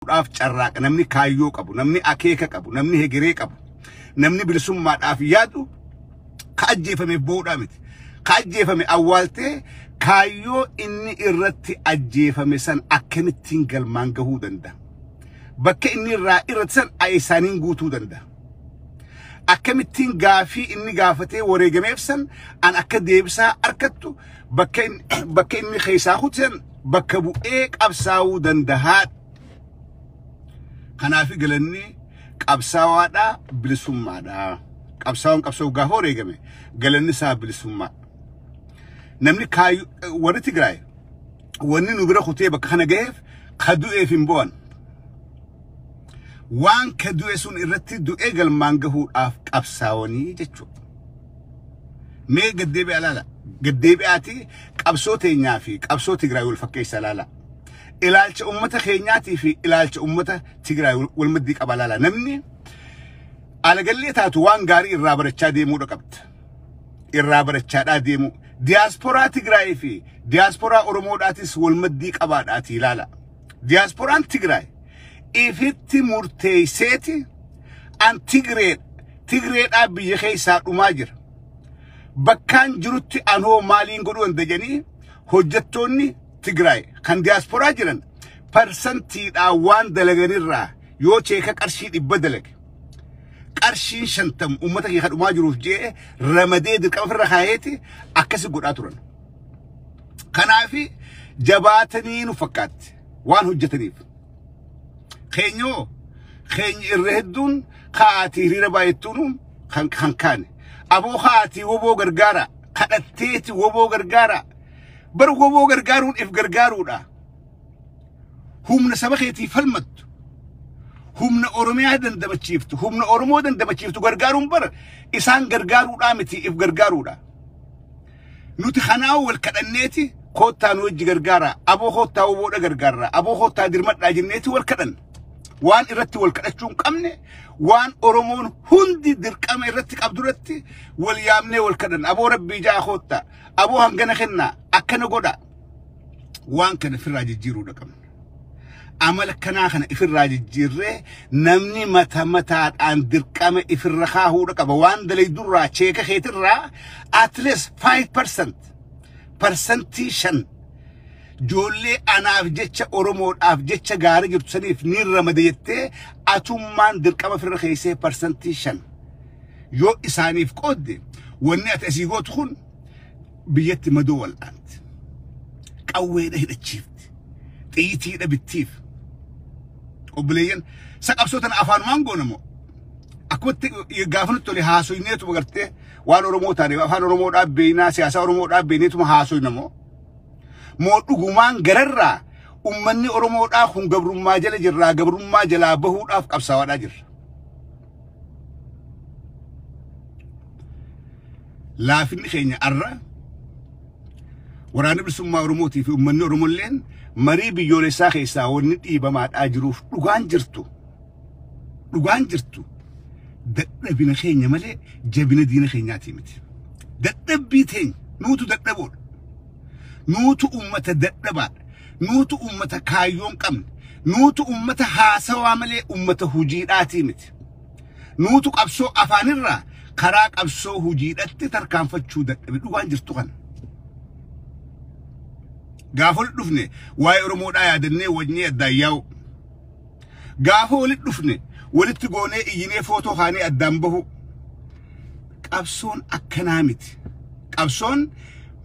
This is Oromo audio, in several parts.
Dhaaf carraaqa namni kaayyoo qabu, namni akeeka qabu, namni hegeree qabu, namni bilisummaadhaaf yaadu ka ajjeefameef boo'uudhaa miti. Ka ajjeefame awwaaltee kaayyoo inni irratti ajjeefame san akkamittiin galmaan gahuu danda'a? Bakka inni irraa irratti san isaaniin guutuu danda'a. Akkamittiin gaafii inni gaafatee wareegameef san an akka deebisaa arkattu bakka inni keessaa kutan bakka bu'ee qabsaa'uu danda'a. Kanaaf galanni qabsaawaadhaa bilisummaadha. Qabsaawaan qabsoo gaafa wareegame galanni isaa bilisummaa. Namni warri Tigraay wanni nu bira kutee bakka kana gaheef ka du'eef hin bo'an. Waan ka du'e sun irratti du'ee galmaan gahuudhaaf qabsaawanii jechuudha. Mee gaddeebi'aa ilaala. Gaddeebi'aatii qabsoo teenyaa fi qabsoo Tigraay wal fakkeessa ilaala. Ilaalcha uummata keenyaatii fi ilaalcha uummata Tigraay wal maddii qaba ilaala. Namni alagallee taatu waan gaarii irraa barachaa deemuudha qabda. Irraa barachaadhaa deemu. Diyaasporaa Tigraay fi diyaasporaa Oromoodhaatis wal maddii qabaadhaati ilaala. Diyaaspooraan Tigraay ifitti murteesseeti an Tigreedha. Tigreedhaa biyya keessaa dhumaa jira. Bakkaan jirutti anoo maaliin godhuu danda'a jedhanii hojjettoonni Tigraay kan diyaasporaa jiran parsantiidhaan waan dalaganirraa yoo cheeka qarshii 100 dalage qarshiin 50 uummata kee kan dhumaa jiruuf jee ramadee dirqama ofirra kaayeeti akkasi godhaa turan. Kanaafi jabaatanii nu fakkaatti waan hojjetaniif. Keenyoo keenya irra hedduun ka'aatii hiriira baay'attuun kan kaane. Aboo ka'aatii woboo gargaara kadhatteeti woboo gargaara. Bar woboo gargaaruun if gargaaruudha. Humna saba keetii falmattu. Humna Oromiyaa dandamachiiftu, humna Oromoo dandamachiiftu gargaaruun bara isaan gargaaruudhaa miti if gargaaruudha. Nuti kanaa wal kadhanneeti koottaa nu wajji gargaara, aboo koottaa woboodha gargaarra, aboo koottaa dirmadhaa jenneeti wal kadhanna. Waan irratti wal kadhachuu hin qabne, waan Oromoon hundi dirqama irratti qabdu irratti wal yaamnee wal kadhanna. Aboo rabbii ja'a koottaa, aboo hangana kennaa, akkana godha. Waan kana ofirraa jijjiiruudha qabna. Amala kanaa kana ifirraa jijjiirree namni mata mataadhaan dirqama ifirra kaahuudha qaba. Waan dalaydurraa cheeka keetirraa at least 5% 5% ijoollee anaaf jecha Oromoodhaaf jecha gaarii jirtu saniif ni ramada jettee atummaan dirqama ofirra keessee 5% yoo isaaniif qoodde wanni ati asii gootu kun biyyatti madoo wal'aanti. Qawweedha hidhachiifti. Xiyyiitiidha bittiif. Obboleeyyan sa qabsoo tana afaanumaan goonamoo akkumatti gaafa nutti tole haasoyneetuma gartee waan Oromoo taane afaan Oromoodhaa beeynaa siyaasa Oromoodhaa beeyneetuma haasoynamoo moo dhugumaan gararraa ummanni Oromoodhaa kun gabrummaa jala jirraa gabrummaa jalaa bahuudhaaf qabsaawaadhaa jirra. Laafinni keenya arra waraanni bilisummaa Oromootii fi uummanni Oromolleen marii biyyoolessaa keessaa wanni dhiibamaadhaa jiruuf dhugaan jirtu dadhabina keenya malee jabina diina keenyaatii miti. Dadhabbii teenya nuutu dadhaboodha. Nuutu uummata dadhabaadha. Nuutu uummata kaayyoon qabne. Nuutu uummata haasawaa malee uummata hujiidhaatii miti. Nuutu qabsoo afaanirraa karaa qabsoo hujiidhatti tarkaanfachuu dadhabe dhugaan jirtu kana. Gaafa walitti dhufne waa'ee Oromoodhaa yaadannee wajnee addaan yaa'u. Gaafa walitti dhufne walitti goonee iyyinee footoo kaanee addaan bahu. Qabsoon akkanaa miti. Qabsoon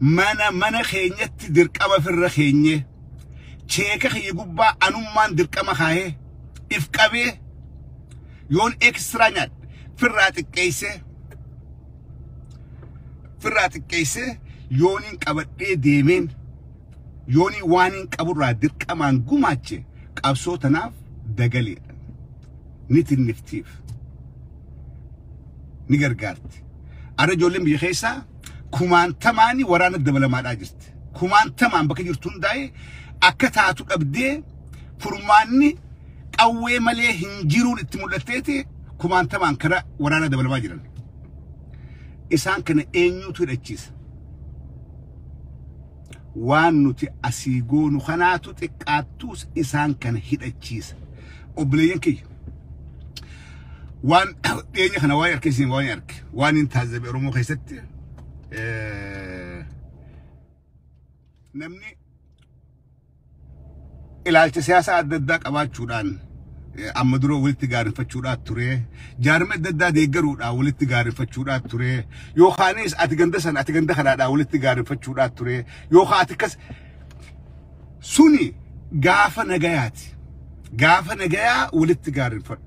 mana mana keenyatti dirqama firra keenyee cheeka kiyya gubbaa anummaan dirqama kaayee if qabee yoon ekstiraa nyaadhe firraa xiqqeessee yooniin qabadhee deemeen yoonii waan hin qaburraa dirqamaan gumaache qabsoo tanaaf dagaleedha. Ni tinniftiif. Ni gargaarti. Arra ijoolleen biyya keessaa kumaantamaani waraana dabalamaadhaa jirti. Kumaantamaan bakka jirtu hundaa'e akka taatu dhabdee furmaanni qawwee malee hin jiruun itti mul'atteeti kumaantamaan karaa waraana dabalamaa jiran. Isaan kana eenyutu hidhachiisa? Waan nuti asii goonu kanaatu xiqqaattuus isaan kana hidhachiisa. Obboleeyyan kiyya. Waan dhiyeenya kana waa'ee harkeessiin waan arge waan hin taazzabe Oromoo keessatti namni ilaalcha siyaasaa adda addaa qabaachuudhaan amma dura walitti gaarreeffachuudhaaf ture, jaarma adda addaa deeggaruudhaan walitti gaarreeffachuudhaaf ture, yookaanis ati ganda sana ati ganda kanaadhaan walitti gaarreeffachuudhaaf ture, yookaan ati akkas suni gaafa nagayaati. Gaafa nagayaa walitti gaarreeffadhu.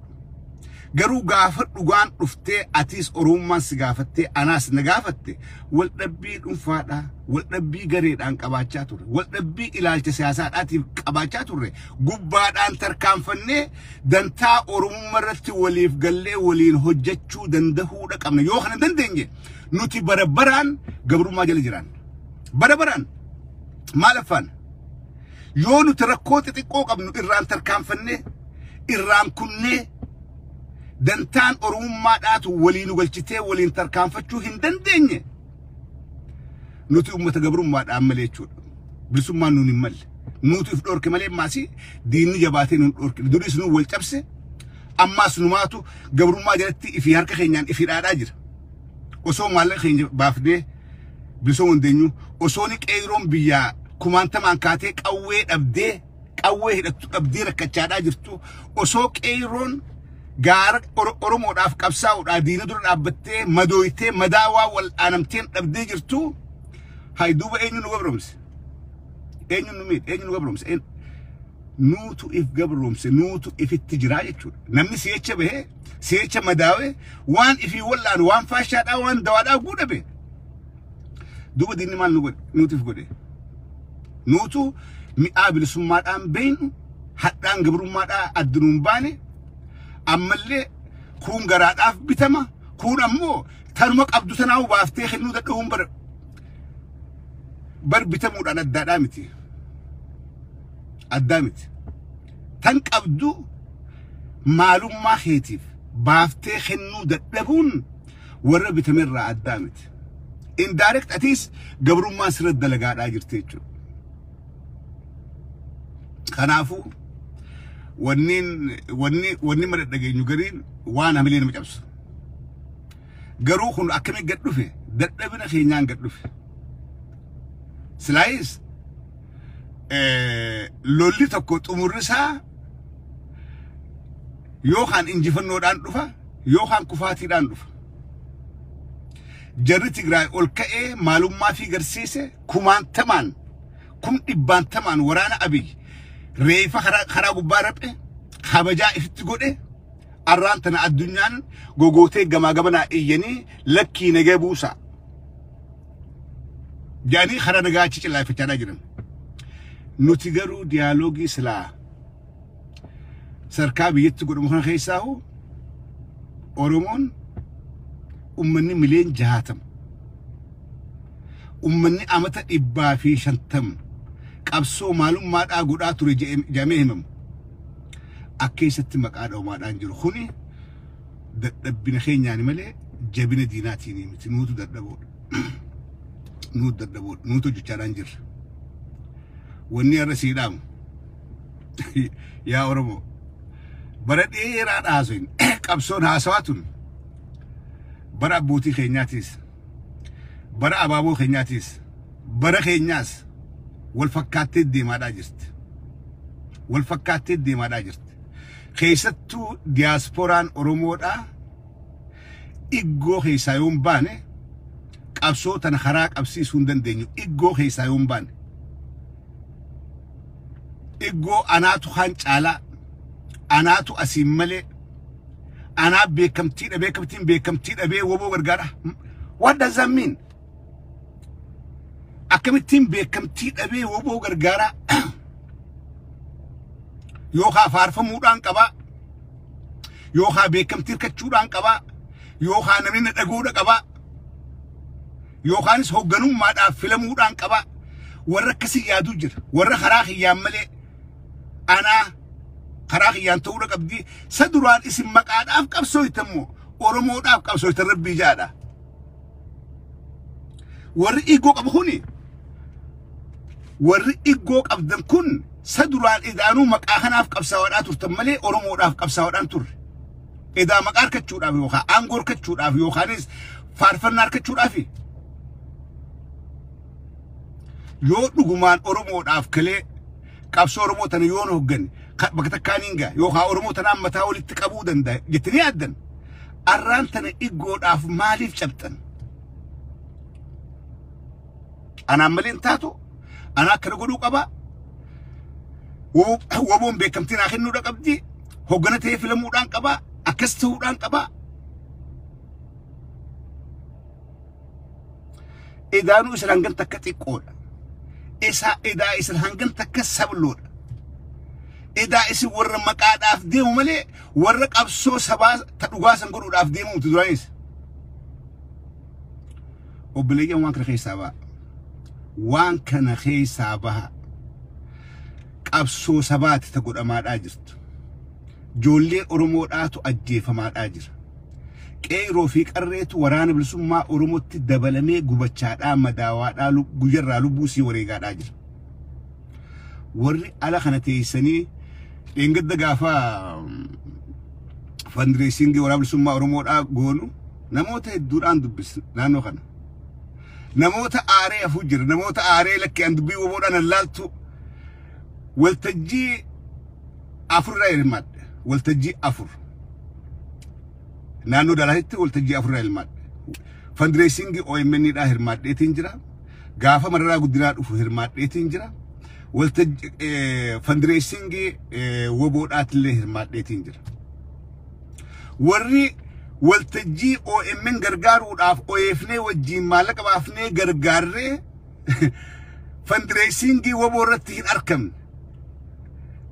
Garuu gaafa dhugaan dhuftee atis Oromummaan si gaafattee anaas na gaafatte, waldhabbii dhuunfaadhaa, waldhabbii gareedhaan qabaachaa turre, waldhabbii ilaalcha siyaasaadhaatiif qabaachaa turre gubbaadhaan tarkaanfannee dantaa Oromummaa irratti waliif gallee waliin hojjechuu dandahuudha qabna. Yoo kana dandeenye nuti bara baraan gabrummaa jala jiraan. Bara baraan maal affaan? Yoo nuti rakkoo xixiqqoo qabnu irraan tarkaanfannee irraan kunnee dantaan Oromummaadhaatu waliin nu galchitee waliin tarkaanfachuu hin dandeenye, nuti uummata gabrummaadhaan malee jechuudha. Bilisummaan nuun hin malle. Nuti if dhorke malee maasii diinni jabaatee nuun dhorke. Duris nuun wal cabse, ammaas numaatu gabrummaa jalatti ifii harka keenyaan ifii dhaadhaa jira. Osoo maallaqa keenya baafnee bilisoomuu dandeenyu, osoo ni qeeroon biyyaa kumaantamaan kaatee qawwee dhabdee qawwee hidhattu dhabdee rakkachaadhaa jirtu, osoo qeeroon gaara Oromoodhaaf qabsaa'uudhaa diina dura dhaabbattee madooytee madaawaa wal aanamteen dhabdee jirtu, hay duuba eenyu nu gabroomse? Eenyu nu miidhe? Eenyu nu gabroomse? Nuutu if gabroomse, nuutu ifitti jiraa jechuudha. Namni si'echa bahee si'echa madaawee waan ifii wal'aanu, waan faashaadhaa, waan dawaadhaa guudhabe. Duuba diinni maal nu godhe? Nuutu if godhe. Nuutu mi'aa bilisummaadhaan beeynu hadhaan gabrummaadhaa addunuun baane, ammallee kuun garaadhaaf bitama, kuun ammoo tanuma qabdu tanaa baaftee kennuu dadhabuun bar bitamuudhaan addaadhaa miti. Addaa miti. Tan qabdu maalummaa keetiif baaftee kennuu dadhabuun warra bitamerraa addaa miti. Indirect atiis gabrummaan sirra dalagaadhaa jirti jechuudha. Kanaafuu wanniin wanni wanni mara dhageenyu gariin waan hamilee nama cabsu. Garuu kun akkamiin gad dhufe? Dadhabina keenyaan gad dhufe. Silaayis lolli tokko xumurri isaa yookaan injifannoodhaan dhufa yookaan kufaatiidhaan dhufa. Jarri Tigraay ol ka'ee maalummaa fi garsiise, kumaantamaan kum dhibbaantamaan waraana Abiy reefa karaa gubbaa raphe kabajaa ifitti godhe. Arraan tana addunyaan gogootee gamaa gamanaa iyyanii lakkii nagaa buusaa jedhanii karaa nagaa achi cillaafachaa jiran. Nuti garuu diyaaloogii silaa sadarkaa biyyatti godhamu kana keessaa Oromoon ummanni miliyoon 60, ummanni amata 150 qabsoo maalummaadhaa godhaa ture jedhamee himamu akka keessatti maqaa dhoomaadhaan jiru kuni dadhabbina keenyaan malee jabina diinaatiin miti. Nuutu dadhaboodha. Nuutu dadhaboodha. Nuutu hojjechaadhaan jirra. Wanni har'a sii dhaamu, yaa Oromoo, bara dheeraa haasoin qabsoon haasawaa tun bara abbootii keenyaatiis, bara abaaboo keenyaatiis, bara keenyaas wal fakkaattee deemaadhaa jirti. Wal fakkaattee deemaadhaa jirti. Keessattuu diyaaspooraan Oromoodhaa iggoo keessaa yoo hin baane qabsoo tana karaa qabsiisuu hin dandeenyu. Iggoo keessaa yoo hin baane. Iggoo anaatu kaan caalaa, anaatu asiin malee, anaa beekamtii dhabee, beekamtiin beekamtii dhabee woboo gargaara. What does that mean? Akkamittiin beekamtii dhabee woboo gargaaraa? Yookaan faarfamuudhaan qabaa, yookaan beekamtii hirkachuudhaan qabaa, yookaan namni na dhaguudha qabaa, yookaanis hoogganummaadhaaf filamuudhaan qabaa. Warra akkasii yaaduu jira. Warra karaa kiyyaan malee, anaa karaa kiyyaan ta'uudha qabdi. Sa duraan isin maqaadhaaf qabsooytan moo Oromoodhaaf qabsooytan? Rabbii jaadha. Warri iggoo qabu kuni, warri iggoo qabdan kun Sa duraan idaanuu maqaa kanaaf qabsaa'aadhaa turtan malee Oromoodhaaf qabsaa'aadhaan turre. Edaa maqaa harkachuudhaaf yookaan aangoo harkachuudhaaf yookaanis faarfannaa harkachuudhaaf. Yoo dhugumaan Oromoodhaaf kalee qabsoo Oromoo tana yoon hoogganne bakka takkaan hin ga'a yookaan Oromoo tanaan mataa walitti qabuu danda'a jettanii yaaddan. Arraan tana iggoodhaaf maaliif cabxan? Anaan malee hin taatu, anaa akkana godhuu qabaa. Woboon beekamtii naa kennuudha qabdi. Hoggana ta'ee filamuudhaan qabaa. Akkas ta'uudhaan qabaa. Idaanuu isin hangan takka xiqqoodha. Isa idaa isin hangan takka sabloodha. Idaa isin warra maqaadhaaf deemu malee warra qabsoo sabaa ta dhugaa san godhuudhaaf deemu miti duraanis. Obboleeyyan, waan kana keessaa baha. Waan kana keessaa baha. Qabsoo sabaati ta godhamaadhaa jirtu. Ijoollee Oromoodhaatu ajjeefamaadhaa jira. Qeeroo fi qarreetu Waraana Bilisummaa Oromootti dabalamee gubachaadhaa, madaawaadhaa, guyyarraa lubbuu sii wareegaadhaa jira. Warri ala kana teessanii dheengadda gaafa fundraising Waraana Bilisummaa Oromoodhaa goonu namoota hedduudhaan dubbis naannoo kana. Namoota aaree hafuu jira. Namoota aaree lakkee an dubbii woboodhaan allaaltu waltajjii afurraa hirmaadhe. Waltajjii afur. Naannoo Dalaasitti waltajjii afurraa hirmaadhe. Fundraising OMN dhaa hirmaadheetiin jira. Gaafa Mararaa Guddinaa dhufu hirmaadheetiin jira. Waltajjii fundraising woboodhaatillee hirmaadheetiin jira. Warri waltajjii OMN gargaaruudhaaf oyeefnee wajjiin maallaqa baafnee gargaarree fundraising woboo irratti hin argamne.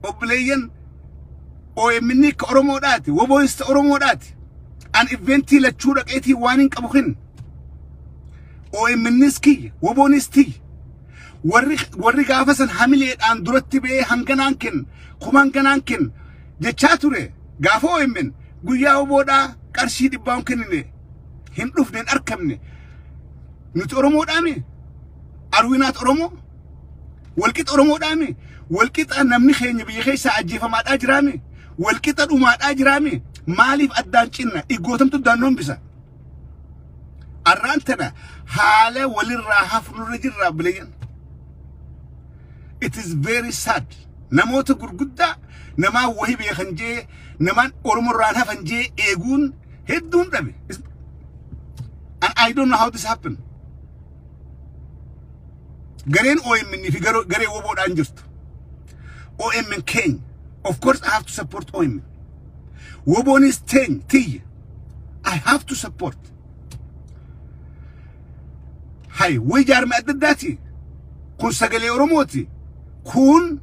Obboleeyyan, OMN ka Oromoodhaati, woboonis ta Oromoodhaati. An event lachuu dhaqeetii waan hin qabu hin. OMNs kiyya, woboonis tiyya. Warri gaafa san hamileedhaan duratti ba'ee hanganaan kenna, kuma hanganaan kenna jechaa ture. Gaafa OMN guyyaa woboodhaa qarshii 100 kennine hin dhufne, hin argamne. Nuti Oromoodhaami. Arwinaat Oromoo. Walqixa Oromoodhaami. Walqixa namni keenya biyya keessaa ajjeefamaadhaa jiraami. Walqixa dhumaadhaa jiraami. Maaliif addaan cinna? Iggootamtu addaan hambisa. Arraan tana haala walirraa hafnurra jirra, bileeyyan. It is very sad. Namoota gurguddaa namaa wahii beekan jee, namaan Oromoorraan hafan jee eeguun hedduun dhabe. And I don't know how this happened. Gareen OMN fi garee woboodhaan jirtu. OMN keenya. Of course I have to support OMN. Woboonis teenya tiyya. I have to support. Hay, way jaarme adda addaati. Kun sagalee Oromooti. Kun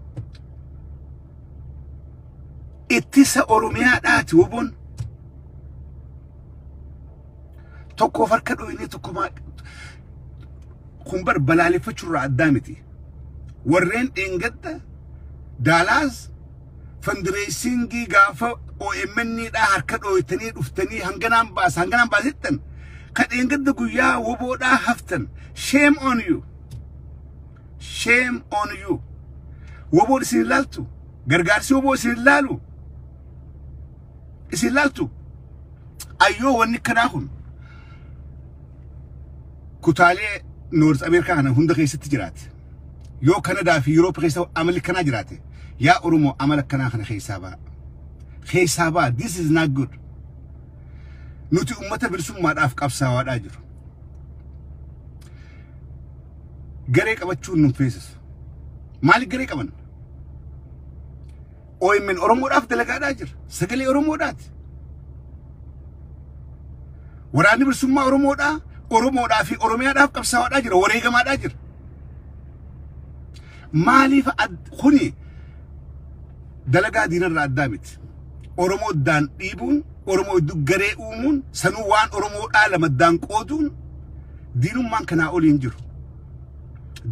ittisa Oromiyaadhaati woboon. Tokkoof harka dhoyinee tokko kun bar balaaleffachuurraa addaa miti. Warreen dheengadda Daalaas fundraising gaafa OMN dhaa harka dhooytanii dhuftanii hanganaan baasa hanganaan baasittan, ka dheengadda guyyaa woboodhaa haftan, shame on you. Shame on you. Woboon isin ilaaltu, gargaarsi woboo isin ilaalu, isin ilaaltu. Ayyoo, wanni kanaa kun kutaalee North Ameerikaa kana hunda keessatti jiraate. Yoo Kanadaa fi Yuuroop keessa amalli kanaa jiraate, yaa Oromoo, amala kanaa kana keessaa ba'a. Keessaa ba'a. This is not good. Nuti ummata bilisummaadhaaf qabsaawaadhaa jiru. Garee qabachuun nun feesisu. Maaliif garee qaban? OMN Oromoodhaaf dalagaadhaa jira. Sagalee Oromoodhaati. Waraanni Bilisummaa Oromoodhaa Oromoodhaa fi Oromiyaadhaaf qabsaawaadhaa jira. Wareegamaadhaa jira. Maaliif kuni dalagaa diinarraa addaa miti. Oromoo daan dhiibuun, Oromoo iddoo garee uumuun, sanuu waan Oromoodhaa lama daan qooduun, diinummaan kanaa olii hin jiru.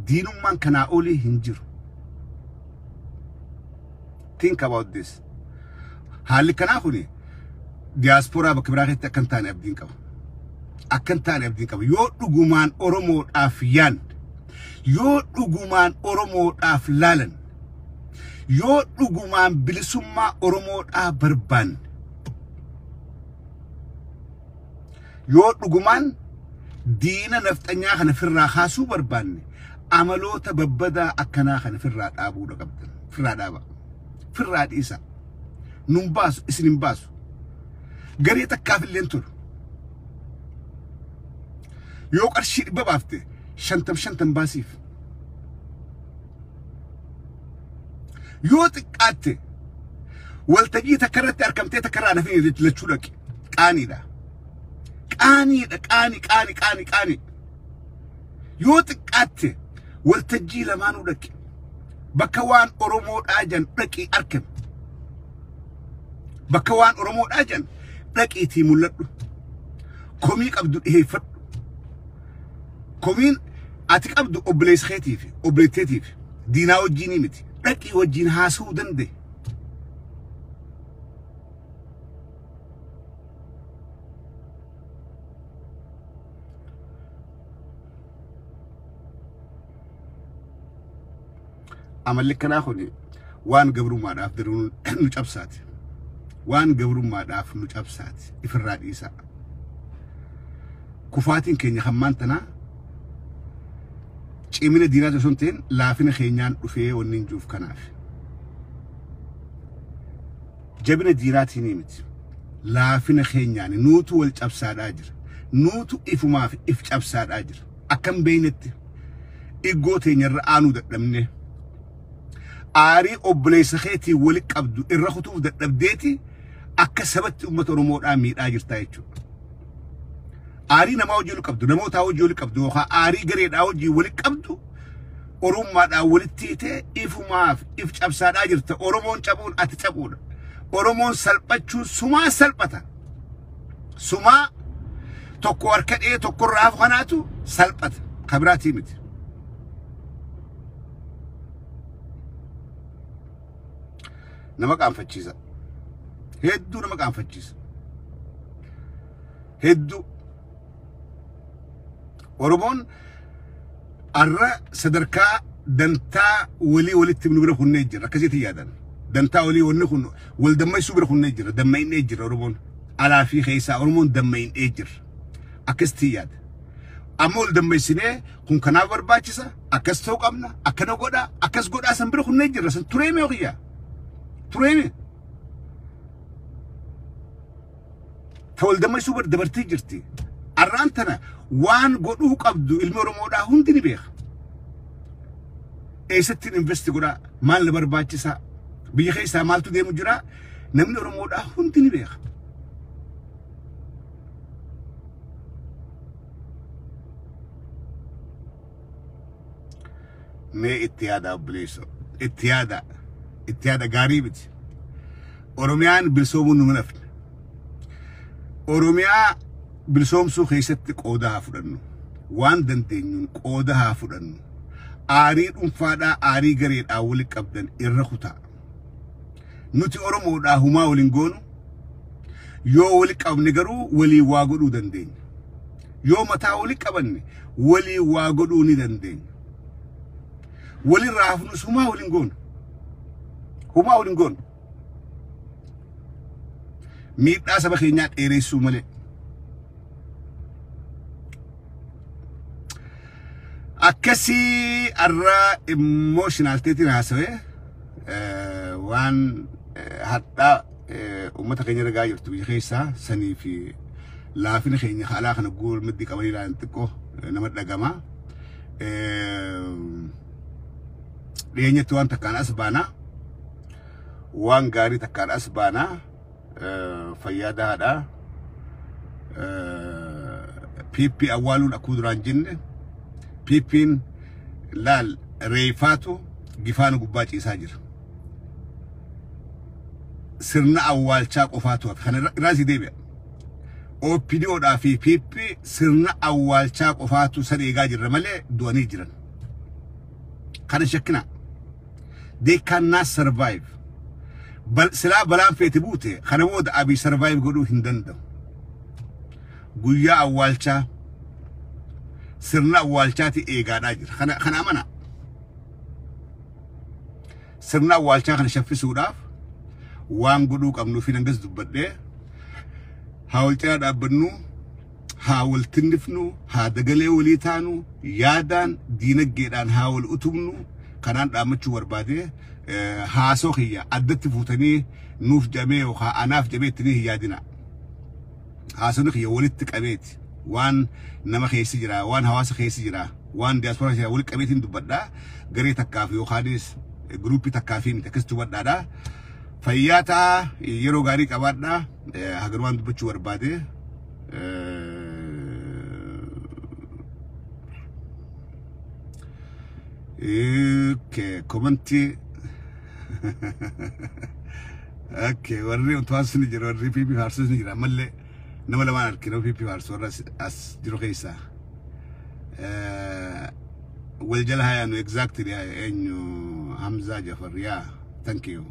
Diinummaan kanaa olii hin jiru. Think about this. Haalli kanaa kuni diyaasporaa bakka biraa keessatti akka hin taane abdiin qaba. Akka hin taane abdiin qaba. Yoo dhugumaan Oromoodhaaf yaan, yoo dhugumaan Oromoodhaaf laalan, Yoo dhugumaan bilisummaa Oromoodhaa barbaanne, yoo dhugumaan diina nafxanyaa kana firraa kaasuu barbaanne, amaloota babbadaa akkanaa kana firraa dhaabuudha qabdan. Firraa dhaaba. Firraa dhiisa. Nun baasu, isin hin baasu. Garee takkaaf illee tolu. Yoo qarshii 100 baafte 50 baasiif. Yoo xiqqaatte waltajjii takka irratti argamtee takka irraa nafin lachuu dhaqi. Qaaniidha. Qaaniidha, qaani, qaani, qaani, qaani. Yoo xiqqaatte waltajjii lamaanuu dhaqi. Bakka waan Oromoodhaa jan dhaqi argame. Bakka waan Oromoodhaa jan dhaqiitii mul'adhu. Komii qabdu dhiheeffadhu. Komiin ati qabdu obboleessa keetiif, obboleetteetiif, diinaa wajjinii miti. Dhaqii wajjin haasa'uu danda'e. Amalli kanaa kun waan gabrummaadhaaf diruu nu cabsaati. Waan gabrummaadhaaf nu cabsaati. Ifirraa dhiisaa. Kufaatiin keenya hammaan tanaa cimina diinaa osoo hin ta'in laafina keenyaan dhufee wanni hin jiruuf kanaaf. Jabina diinaatiin miti. Laafina keenyaan nuutu wal cabsaadhaa jira. Nuutu ifumaaf if cabsaadhaa jira. Akkam beeynetti iggoo teenyarra aanuu dadhabne. Aarii obboleessa keetii wali qabdu irra kutuuf dadhabdeeti akka sabatti uummata Oromoodhaa miidhaa jirtaa jechuudha. Aarii namaa wajjin wali qabdu, namootaa wajjin wali qabdu, yookaan aarii gareedhaa wajjin wali qabdu Oromummaadhaan walitti hiitee ifumaaf if cabsaadhaa jirta. Oromoon cabuun ati cabuudha. Oromoon salphachuun sumaa salphata. Sumaa tokko harka dhee tokko irraa hafu kanaatu salphata. Kabiraatii miti. Nama qaanfachiisa. Hedduu nama qaanfachiisa. Hedduu. Oromoon arra sadarkaa dantaa walii walitti nu bira kunnee jira. Akkasitti yaadan. Dantaa walii wanni kun wal dammaysuu bira kunnee jira. Dammaynee jira Oromoon. Alaa fi keessaa Oromoon dammaynee jira. Akkasitti yaada. Amma wal dammaysinee kun kanaaf barbaachisa. Akkas ta'uu qabna. Akkana godhaa. Akkas godhaa san bira kunnee jira. San tureeme hiyyaa. Tureeme. Ta wal dammaysuu bar dabartee jirti. Arraan tana waan godhuu qabdu ilmi Oromoodhaa hundi ni beeka. Eessattiin investi godhaa? Maal na barbaachisaa? Biyya keessaa maaltu deemu jira? Namni Oromoodhaa hundi ni beeka. Mee itti yaadaa obboleessoo. Itti yaadaa. Itti yaada gaarii miti. Oromiyaan bilisoomuu nu nafne. Oromiyaa bilisoomsuu keessatti qooda haa fudhannu. Waan dandeenyuun qooda haa fudhannu. Aarii dhuunfaadhaa aarii gareedhaa wali qabdan irra kutaa. Nuti Oromoodhaa humaa waliin goonu. Yoo wali qabne garuu walii waa godhuu dandeenya. Yoo mataa wali qabanne walii waa godhuu ni dandeenya. Walirraa hafnus humaa waliin goonu. Humaa waliin goonu. Miidhaa saba keenyaa dheeressuu malee. Akkasii arraa emotional ta'eetiin haasawee waan hadhaa uummata keenya ragaa jirtu biyya keessaa sanii fi laafina keenya haalaa kana guurmaddi qabanii ilaalan xiqqoo nama dhagama. Dhiyeenyatti waan takkaan as baanaa. Waan gaarii takkaan as baanaa. Fayyaa dahaadhaa. PP awwaaluun akkuma duraan jenne PP'n laal reefaatu gifaana gubbaa ciisaa jira. Sirna awwaalchaa qofaatu hafe. Kana irraa si deebi'a. OPDOdhaa fi PP sirna awwaalchaa qofaatu san eegaa jirra malee du'anii jiran. Kana shakkinaa. They cannot survive. Silaa balaan feete buute kana booda Abiy survive godhuu hin danda'u. Guyyaa awwaalchaa sirna awwaalchaati eegaadhaa jira. Kana amana. Sirna awwaalchaa kana shaffisuudhaaf waan godhuu qabnuu fi hangas dubbadhee, haa wal cinaa dhaabbannu, haa wal tinnifnu, haa dagalee walii taanu, yaadaan diinagdeedhaan haa wal utubnu. Kanaan dhaammachuu barbaade. Haasoo kiyya addatti fuutanii nuuf jamee yookaan anaaf jamee ittiin hin yaadina. Haasonni kiyya walitti qabeeti. Waan nama keessa jira, waan hawaasa keessa jira, waan diyaasporaa jira walitti qabeetiin dubbadha. Garee takkaaf yookaanis guruupii takkaaf miti, akkasitti hubadhaadha. Fayyaa ta'a, yeroo gaarii qabaadha. Hagarumaan dubbachuu barbaade. Okay, commentii. Okay, warri utubaan ni jira, warri PP faarsus ni jira. Ammallee nama lamaan argina PP faarsu warra as jiru keessaa. Wal jala hayaanu, exactly. Eenyu? Hamzaa Jafar, yaa, thank you.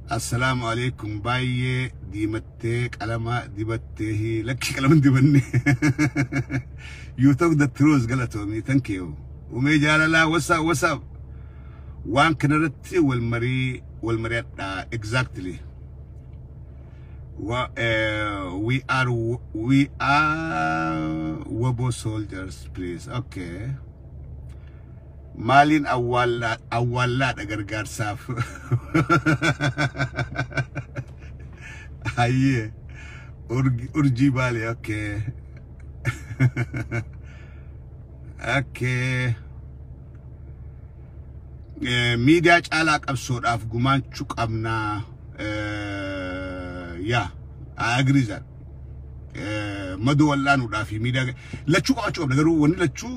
Assalaamu alaikum. Baay'ee diimattee, qalama dibattee? Lakki, qalama dibanne. You talk the truth, galatoomi, thank you. Umee jaalalaa, what's up, what's up? Waan kanarratti wal marii, wal mari'adhaa, exactly. We are Wabo soldiers, please. Okay. Maaliin awwaallaadha gargaarsaaf? Hayyee. Urjii baale, okay. Okay. Miidiyaa caalaa qabsoodhaaf gumaachuu qabnaa. Yaa, I agree that. Maduu wal'aanuudhaa fi miidiyaa lachuu qabaachuu qabna, garuu wanni lachuu,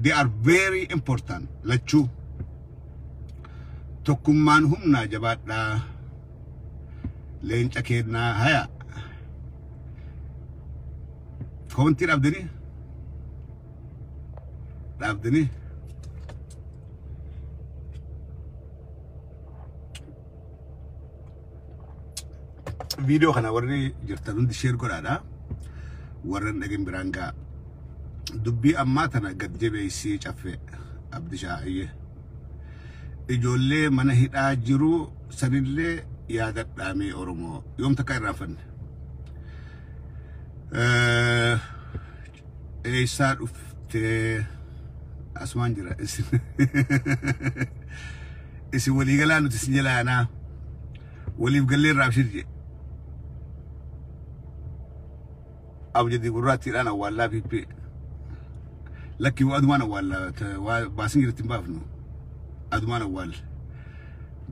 they are very important, lachuu. Tokkummaan humnaa, jabaadhaa. Leenca kennaa haya. Commentii dhaabdanii? Dhaabdanii? Viidiyoo kana warri jirtan hundi share godhaadha. Warra hin dhagin biraan ga'a. Dubbii ammaa tana gad jabeessii caffee Abdishaa iyyee. Ijoollee mana hidhaa jiru sanillee yaadadhaamee, Oromoo yoom takka irraanfanne. Eessaa dhuftee? Asumaan jira isin. Isin waliigalaa, nuti isin jalaanaa. Waliif gallee irraa abshir jee. Abjadii gurraattiidhaan awwaallaa PP. Lakki, adumaan awwaallaa, baasin jirti hin baafnu. Adumaan awwaalla.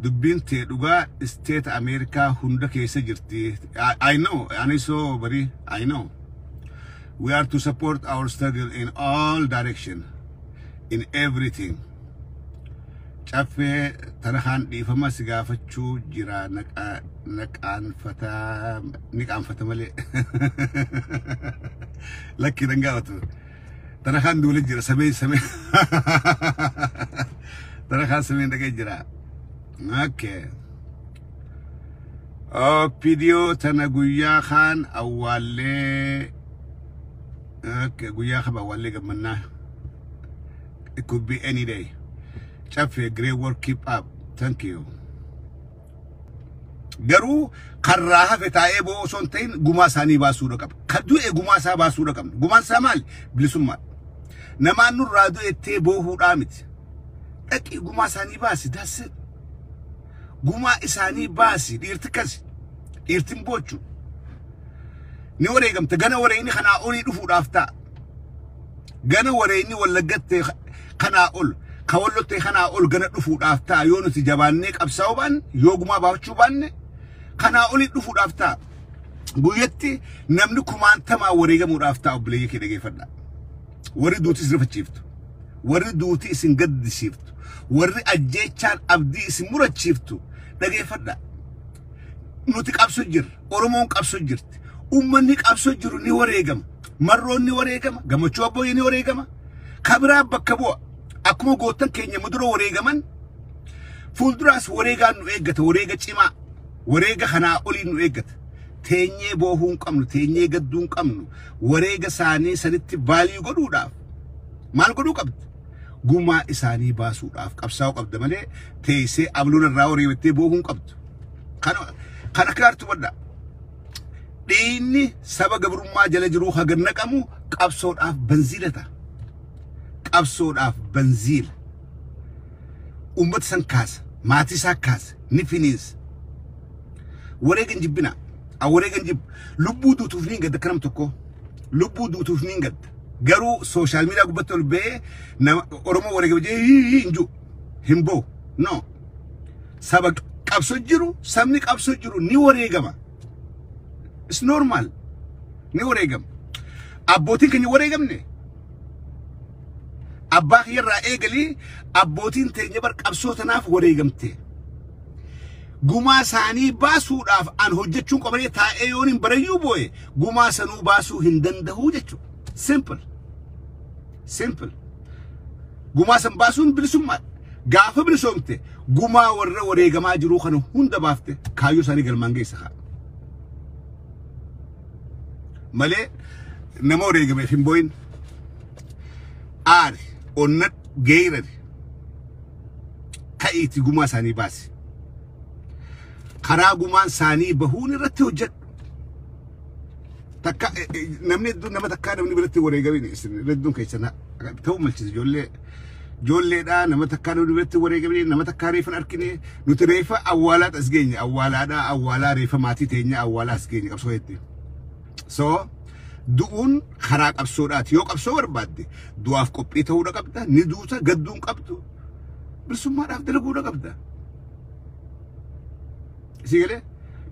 Dubbiin tee dhugaa, isteeta Ameerikaa hunda keessa jirti. I know, ani so bari, I know. We are to support our struggle in all direction, in everything. Caffee tanakaan dhiifama si gaafachuu jira, naqaanfataa ni qaanfata malee. Lakki, nan gaafatu. Tanakaan duule jira samee samee. Tanakaan sameen dhaqee jira. Okay. OPDO tana guyyaa kaan awwaallee. Okay, guyyaa qaba awwaallee gammannaa. It could be any day. Caffee, great work, keep up. Thank you. Garuu karraa hafe taa'ee bo'oo osoo hin ta'in gumaa isaanii baasuudha qaba. Kan du'e gumaa isaa baasuudha qabna. Gumaan isaa maali? Bilisummaa. Namaan nurraa du'ettee boohuudhaa miti. Dhaqii gumaa isaanii baasi. That's it. Gumaa isaanii baasi. Dhiirti kasi. Dhiirtiin boochu. Ni wareegamta. Gana wareegni kanaa olii dhufuudhaaf ta'a. Gana wareegni Wallaggattee kanaa ol, ka Wallottee kanaa ol gana dhufuudhaaf ta'a. Yoo nuti jabaannee qabsaa'uu baanne, yoo gumaa baafachuu baanne, kanaa olii dhufuudhaaf ta'a. Guyyatti namni kumaantamaa wareegamuudhaaf ta'a, obboleeyyi kee dhageeffadha. Warri duuti isin rifachiiftu, warri duuti isin gaddisiiftu, warri ajjeechaan abdii isin murachiiftu dhageeffadha. Nuti qabsoo jirra. Oromoon qabsoo jirti. Uummanni qabsoo jiru ni wareegama. Marroon ni wareegama. Gammachuu Abbooyyee ni wareegama. Kabiraa bakka bu'a. Akkuma goottan keenya mudura wareegaman, fuulduraas wareegaan nu eeggata. Wareega cimaa. Wareega kanaa olii nu eeggata. Teenyee boohuu hin qabnu. Teenyee gadduu hin qabnu. Wareega isaanii sanitti value godhuudhaaf maal godhuu qabdi? Gumaa isaanii baasuudhaaf qabsaa'uu qabda malee teessee abluun irraa wareegattee boohuu hin qabdu. Kana akka gaariitti hubadhaa. Dhiinni saba gabrummaa jala jiruu haga naqamu qabsoodhaaf banziila ta'a. Qabsoodhaaf banziila. Uummata san kaasa, maatii isaa kaasa, ni finiinsa. Wareegan jibbina. Wareegan jibbu. Lubbuu duutuuf ni gadda akka nam tokkoo. Lubbuu duutuuf ni gadda. Garuu social media gubbatti ol ba'ee nama Oromoo wareegama jee hin jiru. Hin boo'u. No. Saba qabsoo jiru, sabni qabsoo jiru ni wareegama. It's normal. Ni wareegama. Abbootiin keenya wareegamne. Abbaa kiyyarraa eegalii abbootiin teenya bar qabsoo tanaaf wareegamte. Gumaa isaanii baasuudhaaf an hojjechuun qabanii taa'ee yoon hin barayyuu boo'e gumaa sanuu baasuu hin danda'u jechuudha. Simple. Simple. Gumaa san baasuun bilisummaadha. Gaafa bilisoomte gumaa warra wareegamaa jiruu kana hunda baafte kaayyoo isaanii galmaan geessa haa. Malee nama wareegameef hin boo'in. Aari, onnadhu, geerari. Ka'iitii gumaa isaanii baasi. Karaa gumaan isaanii bahuun irratti hojjedhu. Takka namni hedduun nama takkaa namni biratti wareegamin isin hedduun keessan ta'uu malchisa ijoollee ijoolleedhaa nama takkaa namni biratti wareegamin nama takkaa reefa hin argine nuti reefa awwaalaa as geenye awwaalaadhaa awwaalaa reefa maatii teenya awwaalaa as geenye qabsoo hedduu. So du'uun karaa qabsoodhaati yoo qabsoo barbaadde du'aaf qophii ta'uudha qabda ni duuta gadduun qabdu bilisummaadhaaf dalaguudha qabda. Isii galee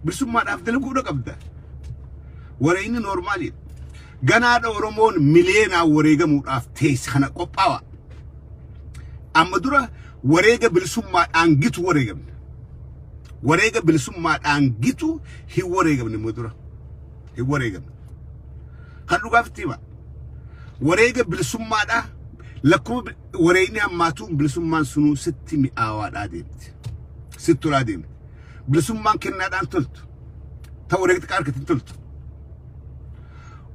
bilisummaadhaaf dalaguudha qabda. Wareegni normal iidha. Ganaadha Oromoon miliyeenaan wareegamuudhaaf teesse kana qophaawa. Amma dura wareega bilisummaadhaan gitu wareegamne. Wareega bilisummaadhaan gitu hin wareegamne amma dura. Hin wareegamne. Kan dhugaaf itti hima. Wareega bilisummaadhaa lakkuma wareegni hammaatuun bilisummaan sunuu sitti mi'aawaadhaa deemti. Sitti tolaa deemti. Bilisummaan kennaadhaan toltu. Ta wareega xiqqaa harkatti hin toltu.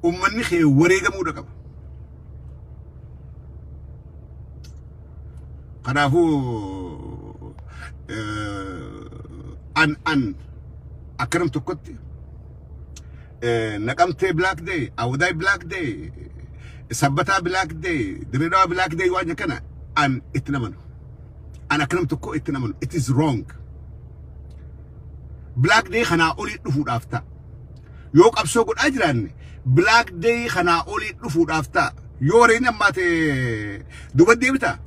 Uummanni kee wareegamuudha qaba. Kanaafuu an akka nam tokkotti Naqamtee Black Day, Awudaay Black Day, Sabbataa Black Day, Dirreedawaa Black Day waan kana an itti namanu. An akka nam tokko itti namanu. It is wrong. Black Day kanaa olii dhufuudhaaf ta'a. Yoo qabsoo godhaa jiraanne Black Day kanaa olii dhufuudhaaf ta'a. Yoo wareegni ammaate duuba deebitaa?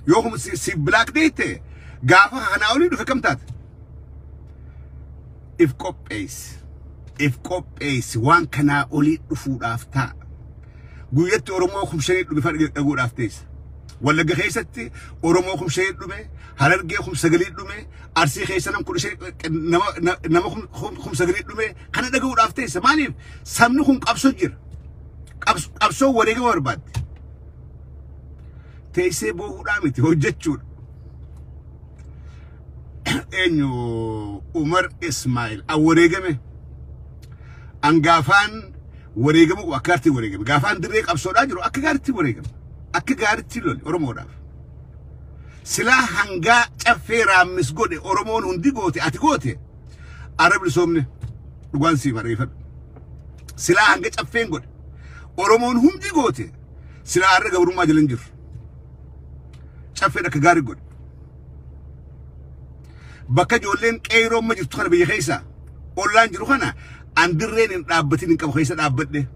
Yoo kun si Black Day ta'e gaafa kanaa olii dhufe kam taate? If qopheessi. If qopheessi waan kanaa olii dhufuudhaaf ta'a. Guyyatti Oromoo 5,000 dhume fa'a dhaguudhaaf teessa. Wallagga keessatti Oromoo 5,000 dhume, Harargee 9,000 dhume, Arsii keessa nam 15 nama 9,000 dhume kana dhagahuudhaaf teessa. Maaliif sabni kun qabsoo jira. Qabsoo wareegama barbaadde. Teessee boohuudhaa miti hojjechuudha. Eenyu Umar Ismail an wareegame. An gaafaan wareegamu qabu akka gaariitti wareegame. Gaafaan dirree qabsoodhaa jiru akka gaariitti wareegame. Akka gaariitti lole Oromoodhaaf. Silaa hangaa caffee raammis godhe Oromoon hundi goote ati goote arra bilisoomne dhugaan sii barreeffadhu. Silaa hanga caffeen godhe Oromoon hundi goote silaa arra gabrummaa jala hin jiru. Caffeen akka gaarii godhe. Bakka ijoolleen qeeroo amma jirtu kana biyya keessa ollaan jiru kana an dirreen hin dhaabbatin hin qabu keessa dhaabbadhe.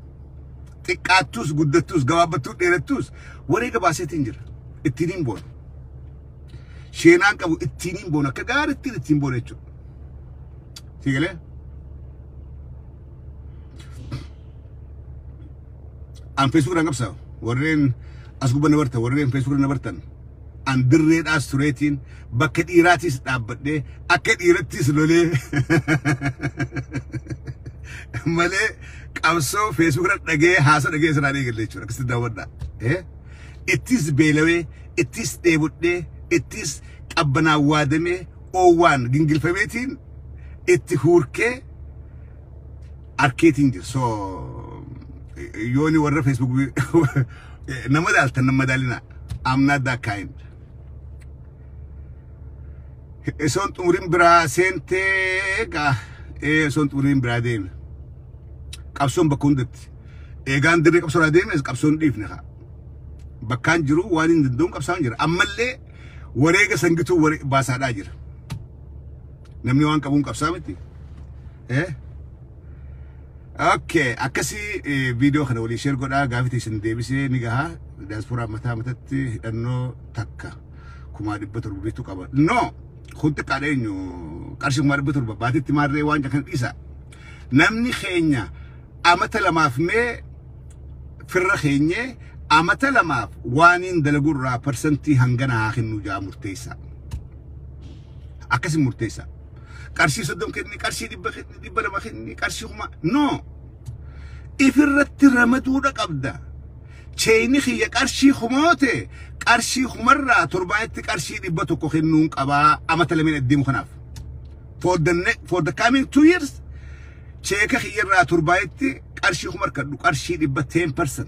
Xiqqaattus guddattus gabaabbattus dheerattus wareega baaseetiin jira. Ittiin hin boonu. Sheenaan qabu ittiin hin boonu akka gaariitti ittiin boonu jechuudha. Si galee? An Facebook irraan qabsaa'u. Warreen as gubba na bartan warreen Facebook irra na bartan. An dirreedhaas tureetiin bakka dhiiraatis dhaabbadhee akka dhiirattis lolee malee qabsoo Facebook irra dhagee haasa dhagee sanaan eegalle jechuudha. Akkasitti daawwadhaa. Ittis beelawee, ittis dheebudhee, ittis qabbanaan waadamee, oowwaan gingilfameetiin itti huurkee arkeetiin jira. So yooni warra Facebook Nama daaltan nama daalina. I'm not that kind. Osoon xumuriin biraa seentee gaa, osoon xumuriin biraa deeme. Qabsoon bakka hundatti. Eegaan dirree qabsoodhaa deeme, qabsoon dhiifne haa. Bakkaan jiru waan hin danda'uun qabsaan jira. Ammallee wareega sangituu baasaadhaa jira. Namni waan qabuun qabsaa miti. Okay, akkasii viidiyoo kana walii share godhaa, gaafii isin deebisee ni gahaa. Diyaasporaa mataa matatti hidhannoo takka 700,000 bituu qaba. No, kun xiqqaadha. Eenyu qarshii 700,000 baatitti maarree waan kana dhiisa. Namni keenya amata 2f mee firra keenyee amata 2f waan hin dalagurraa parsantii hangana haa kennu jaa murteessaa. Akkasin murteessaa. Qarshii 30 kenni, qarshii 100 kenni, 200 kenni, qarshii 1000, no. Ifirratti ramaduudha qabda. Cheeyni kiyya qarshii 1000 oote, qarshii 1000rraa torbaanitti qarshii 100 kennuun qabaa amata lameen adeemu kanaaf. For the coming 2 years, cheeka kiyyarraa torbaanitti qarshii 1000 harkadhu, qarshii 100, 10%.